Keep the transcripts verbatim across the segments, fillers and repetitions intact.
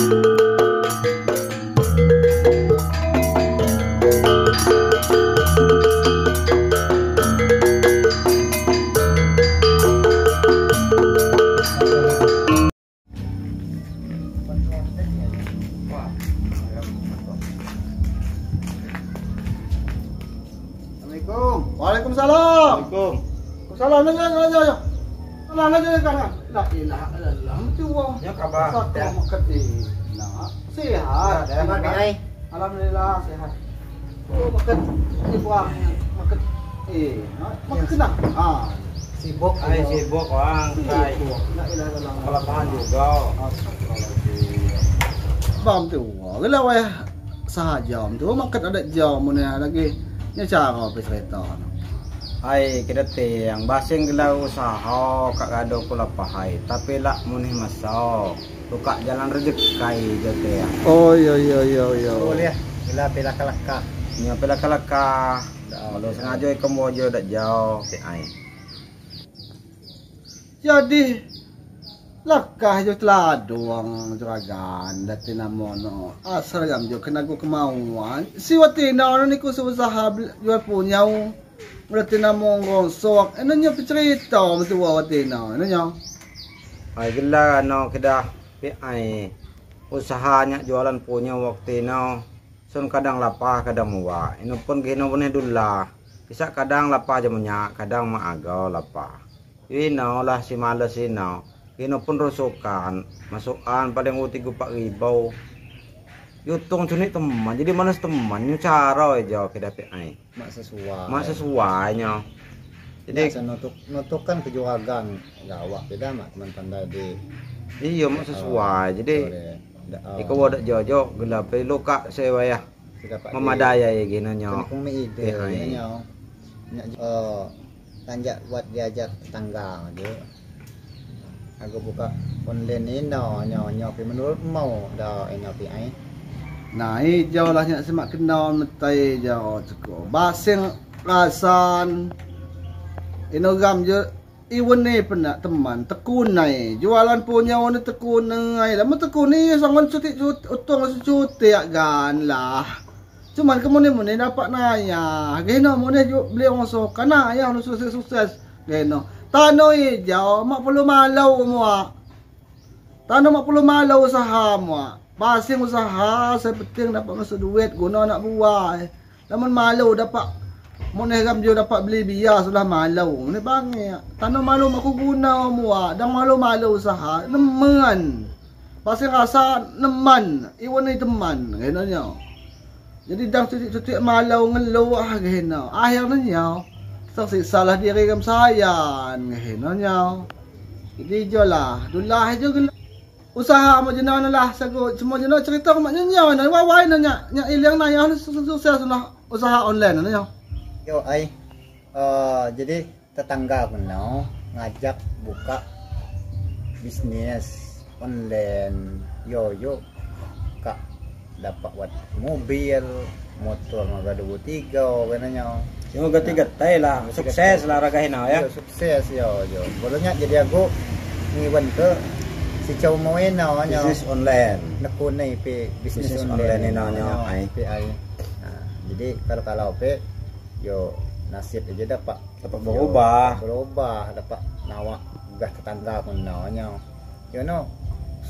Assalamualaikum. Waalaikumsalam. Waalaikumsalam. Salam aja, salam aja, salam aja. Salam aja, kan. La ilaha illallah. Mati wa. Ya, kabar. Satu. Ya. Makan, eh, nah. Sehat. Ya, sehat, Pak Ai. Alhamdulillah, sehat. Oh, makan, eh, buah. Makan, eh, nah, makan kena. Ah. Sibuk, ai, sibuk, Bang. Sibuk. La ilaha illallah. Kelapahan juga. Astagfirullahaladzim. Bang, tu. Wah, gila, wah. Sahaja, Om, tu makan ada jam ni lagi. Ni cara pe cerita. Ai, keda tiang, basing gila usaha, ka gado ku lapah ai. Tapi la muneh maso. Buka jalan rejekai jo tiang. Oh, iya, iya, iya, iya. Boleh, gila pe laka-laka. Nya pe laka-laka. Dah, malu sengaja ikam bojo dak jauh, Pi Ai. Jadi, lakah jo teladong juragan, dati namo no. Asal gam jo kena ku kemauan. Si wati no ni ku si usaha bel-, jual punyau. Dati namo ngronsok. Eno nyo pecerita mesti wati no. Eno nyo. Ai, gila no kedah Pi Ai. Usaha nyo jualan punyau wati no. Sun kadang lapah, kadang muwa. Ino pun gino pun dulah. Bisa kadang lapah jam nyo, kadang maaga lapah. Ino lah si males ino. Ino pun rosokan, masukan paling tigo apat ribu. Yutong cunik teman, jadi males teman. Nyo caro ijo kedah Pi Ai. Mak sesuai. Mak sesuai nyo. Jadi biaso nutuk, nutuk kan ke juragan. Gawak beda mak teman pandai di. Iyo, mak sesuai. Jadi iko wadak jojo gila pe luka sewa ya. Mamadai ai gino nyo. Kena kong mi ide gino nyo. Nyak, eh, tanjak buat diajak tetangga aja. Aku buka online ino, nyo, nyo, pi menurut mau dah ino Pi Ai. Nah, ijo lah nyak semak kena metai jo cukup. Basing rasan. Ino gam je. Iwen ni pernah teman, tekun ai. Jualan punyau ni tekun ai. Lama tekun ni, sangon cuti, cuti, utong cuti agan lah. Cuman kemuni-muni dapat naya. Geno muni ju-, beli onso. Kana ya, anu sukses-sukses. Geno. Tano ijo, mak perlu malu mua. Tano mak perlu malu usaha mua. Basing usaha, sepenting dapat maso duit, guno anak buah. Lamun malu dapat, muneh gam jo dapat beli bia sudah malu. Ni bangai. Tano malu mak ku guno mua, dang malu-malu usaha. Neman. Basing rasan neman. Iwen ni teman. Geno nyo. Jadi dang cuti-cuti malu ngeluh, ah, geno. Akhirnyo, saksi salah diri gam sayan. Geno nyo. Jadi ijo lah. Dulah ijo gelo. Usaha mak jeno lah, sago, cuma jeno cerita mak nyo nyo, nah, wawai no nyak, nyak ilang naya, su-, su-, sukses no usaha online no nyo. Yo, ai. Eh, jadi tetangga ku no ngajak buka bisnis online. Yo, yo, ka dapat buat mobil, motor, magadu tigo, geno nyo. Yo, gati-gatai lah, sukses lah raga hino, ya. Yo, sukses, yo, yo. Bolonya jadi aku ngiwen ke si cau mau eno nyo. Bisnis online. Nekuni pi bisnis online eno nyo, ai. Pi ai. Nah, jadi kalau-kalau pi, yo, nasib aja dapat. Dapat berubah. Berubah, dapat nawak gah tetangga ku no nyo. Yo no,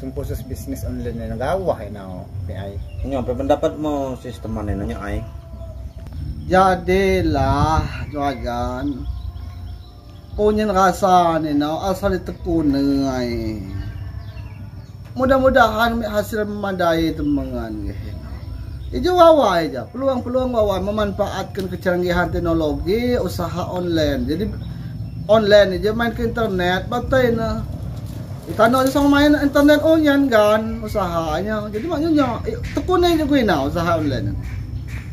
sungkuh sus bisnis online no gawah ino, Pi ai. Nyo, apo pendapatmu sistem mano nyo, ai? Jadilah, juragan. Punyin rasan ino asal ditekuni ai. Mudah-mudahan mik hasil memadai temengan nggih. Ijo wawai ja, peluang-peluang wawai memanfaatkan kecanggihan teknologi, usaha online. Jadi online ijo main ke internet, batai ne. Tano ijo song main internet, oh, nyan gan usahanyo. Jadi maknyo nyo, eh, tekuni ijo guno usaha online.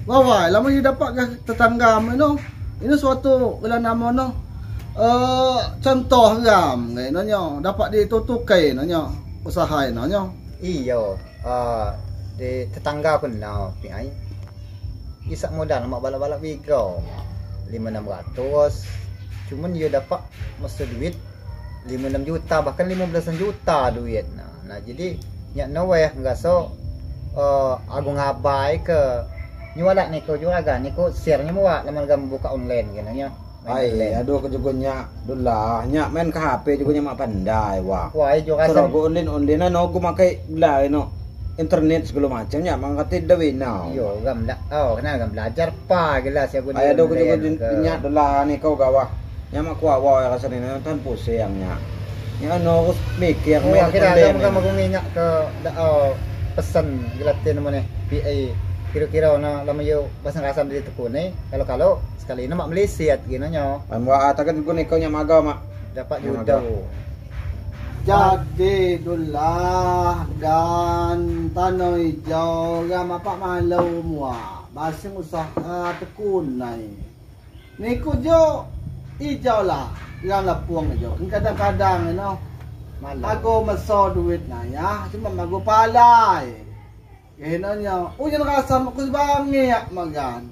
Wawai, lamun ijo dapat gah tetangga mu ino, ino suatu gelo namo no, eh, contoh gam, ino nyo, dapat ditutukai ino nyo, usaha ino nyo. Iyo, eh, di tetangga ku no, Pi ai. Isak modal mak balak-balak bigo, limo enam ratus. Cuman iyo dapat maso duit limo enam juta, bahkan limo belasan juta duit. Nah, nah, jadi Nya no weh, nggaso, eh, ago ngabai ke nyuala niko juragan, niko sir nyo mua laman gam buka online gini nyo. Ai, ado ko jugo nya, Dullah, nya main ke H P jugo nya mak pandai, wah. Wah, iyo, juragan. Sorogo online, online, ano, gu makai, bela, ino, internet segala macam, nya mak ngerti da wina. Iyo, gam da, oh, kena gam belajar pa, gila, sia gu. Ai, ado ko jugo online ke. Nya, Dullah, niko gawah. Nya mak kuawau ya raso ni, nonton pusing nya. Nya, ano, harus mikir, oh, main akhirnya online. Ada muka-muka minyak ke, da, oh, pesen, gila, tin, mana, P A, kira-kira, na, lama yo, pasang kasam di toko ni, kalau-kalau, Sekali ino mak melisit gino nyo. An wa atakan guni ko nya maga mak. Dapat judo. Jadi Dullah dan Tano Ijo, gam apak malu mua. Basing usaha tekunai. Niko jo Ijo lah, gam lapung jo. Kadang-kadang ino. Malu. Ago meso duit naya, cuma mago palai. Gino nyo, ujan kasam aku sebangiak magan.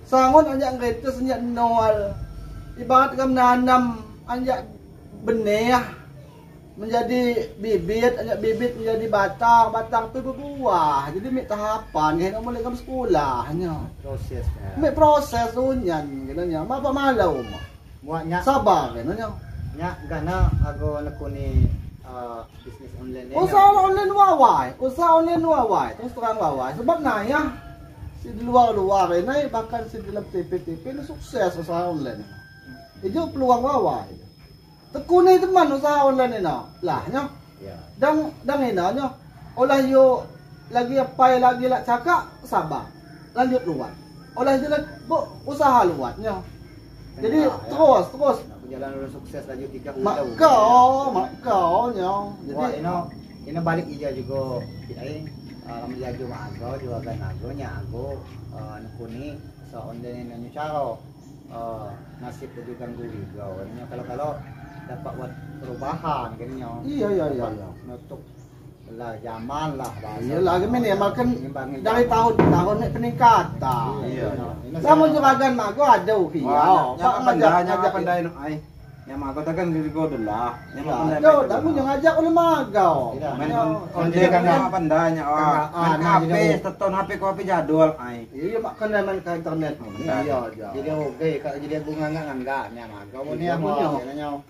Sangon anjak ngerites, anjak nol. Ibarat gam nanam anjak benih menjadi bibit, anjak bibit menjadi batang, batang tu berbuah. Jadi ambi tahapan, gino mulai gam sekolah nyo. Proses, ya. Ambi proses ujan, gino nyo. Mak apak malu mak. Buat nya. Sabar, kan, nyo. Nya, gana ago nekuni, eh, bisnis online ni. Usaha online wawai, usaha online wawai, terus terang wawai. Sebab naya, si di luar-luar ini, bahkan si dalam T V-T V ini sukses usaha online. Itu peluang wawai. Tekuni teman usaha online ini. Lah, nyo. Ya. Dang, dang ino nyo. Olah yo lagi apai lagi lak cakak, sabar. Lanjut luat. Olah yo lagi, bu, usaha luat nyo. Jadi, terus, terus. Nak berjalan laju sukses laju tiga bulan. Mak kau, mak kau nyo. Jadi, wah, ino, ino balik ija jugo, ai, ah, kami jago mak ago, juagan ago, nya ago, ah, nekuni, sa online ino nyo caro. Eh, nasib tu jugo ganggu jugo. Nyo kalau-kalau dapat buat perubahan, kan, nyo. Iyo, iyo, iyo, iyo. Nutup lah zaman lah, bahasa. Iyo lah, kan, minimal kan dari tahun ke tahun ni peningkatan. Iyo. Samo juragan mak ago ado, iyo. Wah, nya, nya pandai, nya pandai, no, ai. Nya mak ago takan diri ko Dullah. Nya mak pandai. Ado, dak punyo ngajak oleh mak ago. Main on-, online kan nya pandai, nya, wah. Main H P, teton H P ko H P jadul, ai. Iyo, mak kena main ke internet. Iyo, iyo. Jadi oke, kalau jadi ago nganggak-nganggak, nya mak ago. Iyo, punyo.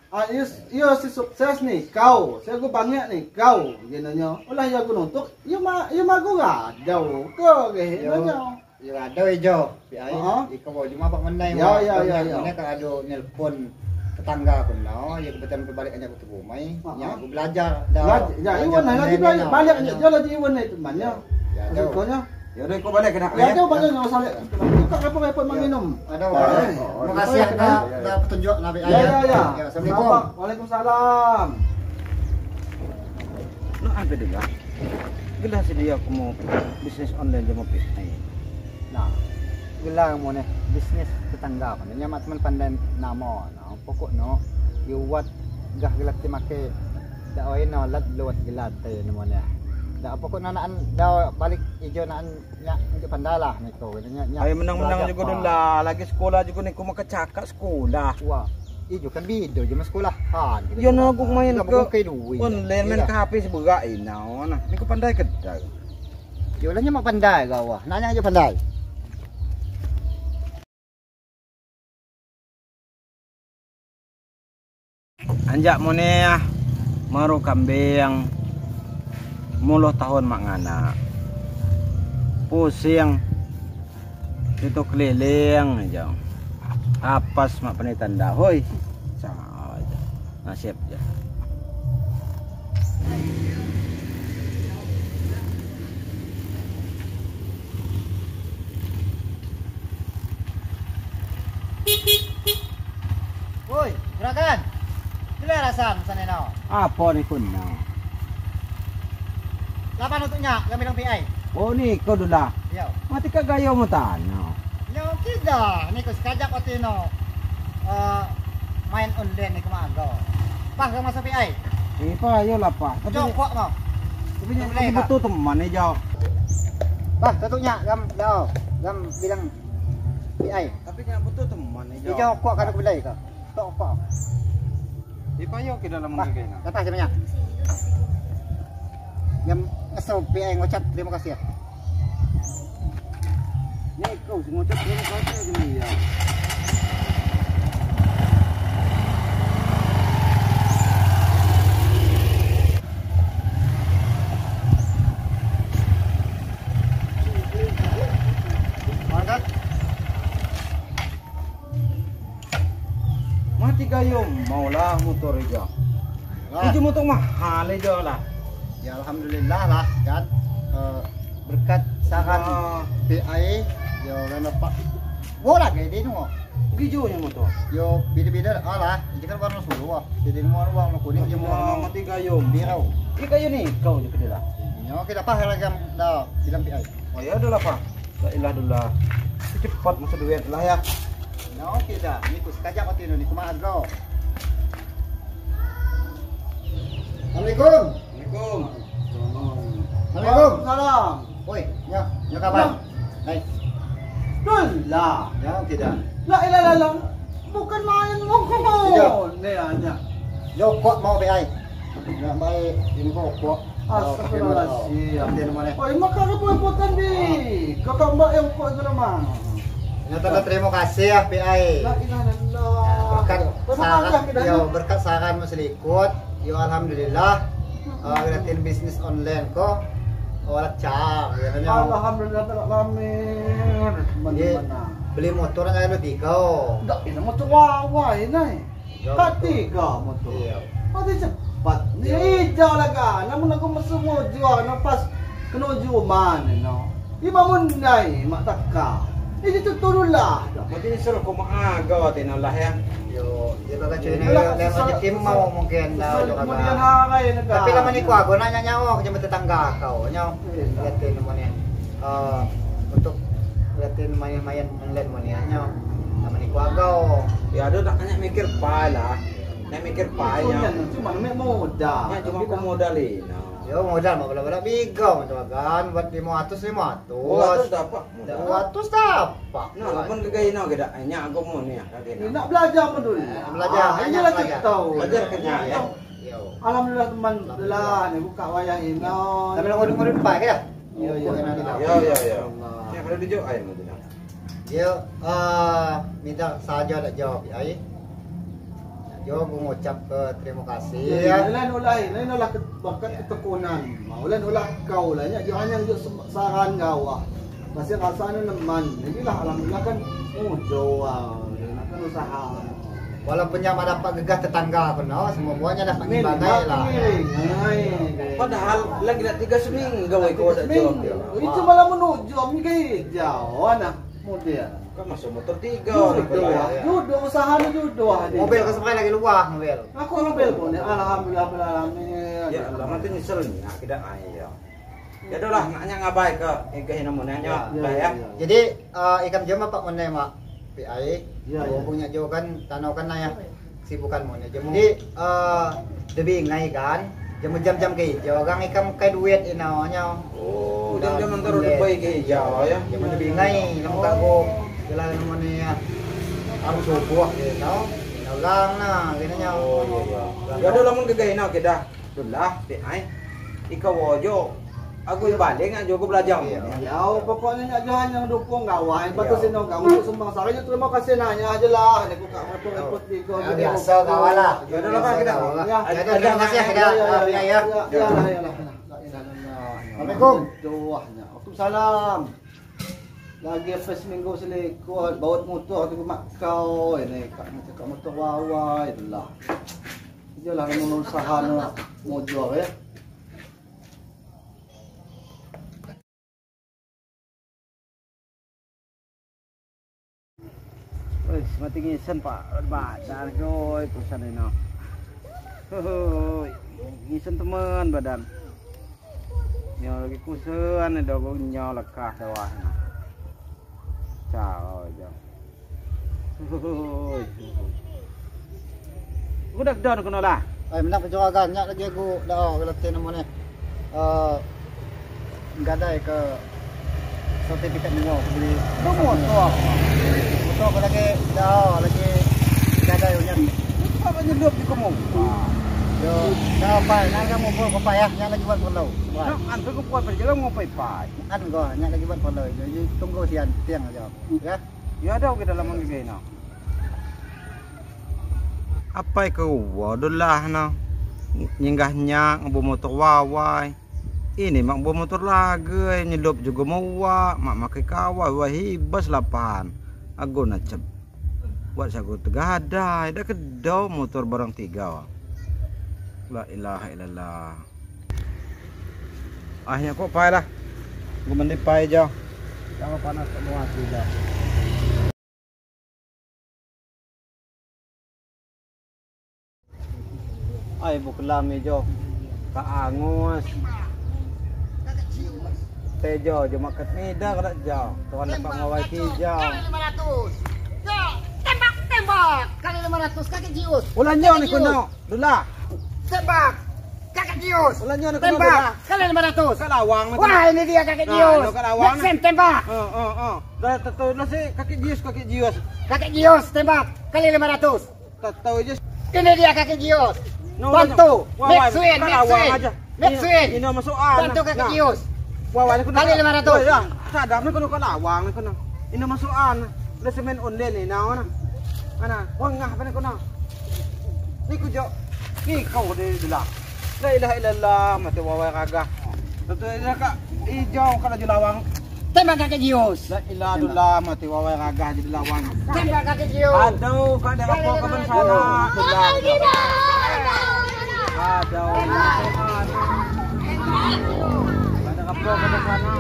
Ah, iyo, iyo si sukses ni kau, si ago banyak ni kau, gino nyo. Olah iyo ago nuntut, iyo mak, iyo mak ago radau, ko, gino nyo. Iyo radau ijo, Pi Ai. Iko baru jumpa Pak Mendai. Iyo, iyo, iyo. Mendai kalau ado nelpon tetangga ko no, iyo kebetulan balik anjak ko tu rumah. Nya ago belajar. Belajar, iyo, nah, lagi balik, balik anjak, iyo, lagi iwan itu, man, yo. Iyo, iko balik kena. Iyo, balik, ndak usah lagi. Buka repot-repot menginum. Aduh. Terima kasih ada, ada petunjuk, Nabi. Iyo, iyo, iyo. Assalamualaikum. Waalaikumsalam. Nah, apo dulu? Jelas dia aku mau bisnis online, dia mau bisnis. Nah, jelas mau ni bisnis tetangga. Nya mak teman pandai namo. Nah, pokok no, yo wat gah gelat ti make. Dak oi no, lat luat gelat ti namo ni. Dak pokok no naan, dak balik ijo naan nya, ijo pandai lah niko. Nya, nya. Ai menang-menang jugo Dullah, lagi sekolah jugo niko, maka cakak sekolah. Wah, ijo kan bido jo mak sekolahan. Iyo, no, ago main ke online, main ke H P seberak ino. Nah, niko pandai kedai. Yo lah, nya mak pandai gawa. Nanya ajo pandai. Anjak mo ne, ah, maro kambing, muluh tahun mak nganak. Pusing. Itu keliling aja. Apas mak penitanda, hoi. Sama aja. Nasib aja. Woi, juragan. Gila rasan sana no. Apo ni kun no? Lapan untuk nya, kami dong P I. Oh, niko Dullah. Iyo. Mati ka gayo mo tano. Iyo, kida, niko sekajap ati no. Eh, main online niko mago. Pah, gam maso P I. Eh, pah, iyo lah, pah. Tapi jokok mo. Tapi nya, tapi butuh teman ni, Jo. Pah, satu nya, gam, dao, gam bilang P I. Tapi nya butuh teman ni, Jo. Di jokok ka belai ka. Tok, tok. Di payo ke dalam. Bah, mangga na. Dapat sebanyak. So, P I ngucap terima kasih ya. Ni kau ngucap terima kasih ke dia. Mantap. Mati gayo, maolah motor ijo. Lah. Ijo motor mahal ijo lah. Ya, alhamdulillah lah, kan. Eh, berkat saran P I, yo, kan dapat. Bola ke dia tengok. Ijo nyo motor. Yo, beda-beda lah. Ijo kan warna sulu lah. Jadi warna, warna kuning, ijo warna mati gayo. Biru. Ini gayo ni, kau je kedai lah. Nyo, kita apa lagi yang dah bilang P I? Oh, ya udah lah, Pak. La ilaha illallah. Cepat masuk duit lah ya. Nah, oke dah. Ni ku sekajap waktu ni, ni ku maaf kau. Assalamualaikum. Waalaikumsalam. Assalamualaikum. Waalaikumsalam. Oi, ya, ya kabar. Nah. Baik. Dullah. Ya, oke dah. La ilaha illallah. Bukan main mo. Iya. Ni hanya. Yo, kok mau P I. Nak baik, ini kok, kok. Astagfirullahaladzim. Oi, maka ada poin-potan di. Kau tambah yang kok itu nama. Ya, tanda terima kasih ya, P I. La ilaha illallah. Berkat saran, yo, berkat saran mo selikut. Yo, alhamdulillah. Eh, ngeliatin bisnis online ko. Oh, lancar, ya, kan, ya. Alhamdulillah, tak lama. Iya. Beli motor nggak ada tiga. Ndak, ini motor wawa ini. Ka tiga motor. Iyo. Mati cepat. Ni ijau lah kan. Namun aku mesti mojua, na pas keno jumpa ni, no. Ima mundai, mak taka. Ini tu turunlah. Mati ni suruh ko maaga, tino lah, ya. Yo, yo, kaka cuy ni, yo, lewat rezeki mau mungkin, dah, kemudian hari ni, kan. Tapi lama ni ku ago nanya nyawa, ke jama tetangga kau, nyawa. Iya. Liatin mo ni. Eh, untuk liatin main-main online mo ni, nyo. Sama ni keluarga. Ya, ado nak nyo mikir pai lah. Nyo mikir pai, nyo. Cuma nyo modal. Nyo cuma ko modal ni, nah. Yo, modal mah bala-bala bigo, macam kan. Buat lima ratus, lima ratus. Dua ratus dapat modal. Dua ratus dapat. Nah, lamun gagai ino, gagai dak, nyo ago mo ni, gagai ino. Nak belajar pun dulu. Belajar, ah, banyak inilah belajar. Belajar ke nyo, ya. Yo. Alhamdulillah, teman. Alhamdulillah. Lah, ni buka wayah ino. Sambil ngudut-ngudut pai ke dah? Yo, yo, yo. Yo, yo, yo. Allah. Yang ada tujuh, ayo, mau bilang. Yo, eh, minta saja dak jawab, ai. Yo, aku ngucap ke terima kasih, ya. Lain ulah, lain ulah ke-, bakat ketekunan. Lain ulah kau lah, nyo, yo, hanya yo sem-, saran kau, ah. Masih rasa ni neman. Inilah, alhamdulillah kan, mujo, ah, kan usaha. Walaupun nyo ma dapat gegah tetangga ko no, semua buah nyo dapat ngimbangai lah. Padahal lagi dak tigo seminggu iko dak jual. Itu malah menuju ami ke jauh, anak muda. Kan masuk motor tigo. Judo, judo, usaha ni judo. Mobil ko sampai lagi luah, mobil. Aku mobil pun, alhamdulillah, rabbil alamin. Ya Allah, mati nyesel ni, nak kida ai, ya. Ya dah lah, nak nyo ngabai ke, ke ino mo nyo, ya, ya, ya. Jadi, eh, ikam jama pak mo nai mak P I, ya, ya. Hubung nyo jo kan, tano kan nai, ya. Sibukan mo nai. Jadi, eh, debi ngai kan, jam-jam ke, jo kan ikam kai duit ino nyo. Oh, jam-jam antara debi ke, ya, ya. Jam debi ngai, ikam kago, jelas mo nai, ya. Harus subuh, ino, ino gang nah, gini nyo. Oh, iya, iya. Ya dah lah, mun gagai ino, oke dah. Itulah, P I. Iko wo jo. Aku balik nyo jo, aku belajar. Iya. Ya, pokoknya nyo jo hanya dukung kawan. Iya. Patut sino kawan untuk sumbang sehari. Terima kasih nanya aja lah. Aku tak repot-repot juga. Ya, biasa kawan lah. Ya, udah lah, Pak, kita. Ya. Ya, terima kasih, ya. Ya, ya, ya. Ya, ya, ya. Assalamualaikum. Doanya. Waalaikumsalam. Lagi pas minggu selikur, baut motor tu mak kau. Ini, kak motor, kak motor wawa, itulah. Iyolah, nunu usaha no mojor, ya. Wis, mati ngisen, Pak, badan, oi, pusat ino. Oi, ngisen temen badan. Nyo lagi kusen, dogo nyo lekah dawah. Cao, jang. Udah down keno lah. Ai, minta pencerahan, nyak lagi aku dah, oh, kalau tino mo ni. Eh, gadai ke sertifikat nyo, aku beli. Kamu tu apa? Motor aku lagi dah, lagi gadai punya. Apa nyelup di kamu? Yo, yo, Pai, na ka mobor ko, Pai, ya. Nya lagi buat perlu. Pai. Nah, antu ko Pai perjalanan mau Pai, Pai. An ko, nya lagi buat perlu. Jadi tunggu sian tiang aja. Ya. Ya, ada oke dalam manggigai na. Apai ko wa Dullah na. Nyinggah nya ngembo motor wawai. Ini mak ngembo motor lagi, nyelop juga mau wa, mak makai kawai, wa hibas lapan. Ago na cep. Wat sago tegadai, da kedo motor barang tiga. La ilaha illallah. Akhirnya ko Pai lah. Gue mandi Pai jo. Jangan panas semua tidak. Ai, buklam ijo. Ka angus. Tejo, jo maket mida kada jo. Tuan dapat ngawai kijo. Kali lima ratus. Yo, tembak, tembak. Kali lima ratus, kakek Jius. Ulan nyo ni kuno. Dullah. Tembak. Kakek Jius. Ulan nyo ni kuno. Tembak. Dullah. Kali lima ratus. Ka lawang ni kuno. Wah, ini dia kakek Jius. Nah, lo ka lawang ni. Sen tembak. Oh, oh, oh. Dah tetu lah si kakek Jius, kakek Jius. Kakek Jius, tembak. Kali lima ratus. Tetu aja. Ini dia kakek Jius. No, bantu. Wah, wah, ka lawang aja. Mek swing. Ino masuk an. Bantu kakek Jius. Wah, wah, kali lima ratus. Wah, ya. Sadam ni kuno ka lawang ni kuno. Ino masuk an. Lah semen online ni, nah, nah. Ana, wah, ngah apa ni kuno? Ni kujo. Ni kau de Dullah. La ilaha illallah, mati wawai ragah. Tetu ino ka ijo ka laju lawang. Tembak kakek Jius. La ilaha illallah, mati wawai ragah jadi lawang. Tembak kakek Jius. Aduh, ka da rapo ka bensana. Dullah. Aduh. Ka da rapo ka bensana.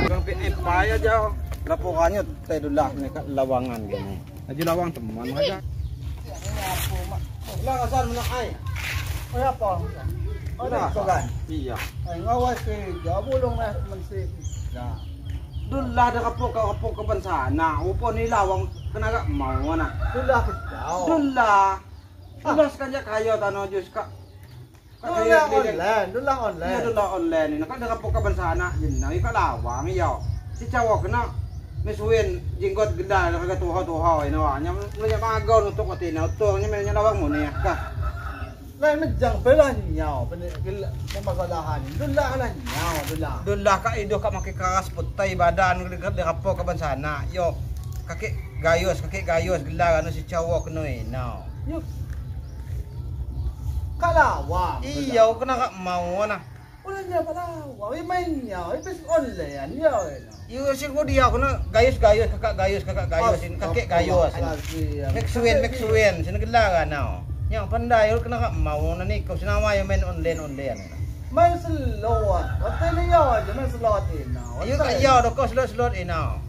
Orang P M Pai aja. Rapo kanyo te Dullah ni ka lawangan gini. Laju lawang teman aja. Lah, asal mena ai. Oh, ya, apa? Oh, Dullah. Iyo. Ai, ngawai si, jawab ulung lah, mensi. Ya. Dullah da rapo ka, rapo ka bensana. Upo ni lawang kena gak mau na. Dullah kejau. Dullah. Ah. Dullah sekali kayo tano jus ka. Dullah online, Dullah online. Iyo, Dullah online. Ino ka da rapo ka bensana, jino, iyo ka lawang, iyo. Si cawo kena, mesuin, jenggot gela, kaga tuho-tuho, ino, nyo, nyo mago nutuk ati, ino, utuk, nyo, nyo lawang muni, ka. Lai mejang belah nyau, pene-, gela-, permasalahan. Dullah lah nyau, Dullah. Dullah ka iduh ka makai karas putai badan, da rapo ka bensana, iyo. Kakek gayus, kakek gayus, gela, anu si cawo kena, ino. Yo. Ka lawang. Iyo, kena ka mau na. Ulan nyo ka lawang, i main nyo, i pes online, yo. Yo, si ko dia, kena gayus-gayus, kakak gayus, kakak gayus, ini kakek gayus. Astagfirullahalazim. Mek suin, mek suin, sini gela ka na. Yang pandai, kena ka mau na ni, ko sini awai main online, online. Main slot. Ati ni yo aja main slot ino. Iyo, ka iyo, doko slot-slot ino.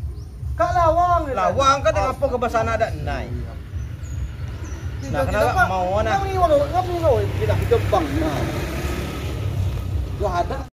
Ka lawang. Lawang ka da rapo ka bensana da nai. Nah, kena ka mau na. Kami walau, kami walau, tidak jebang, nah. Yo ada.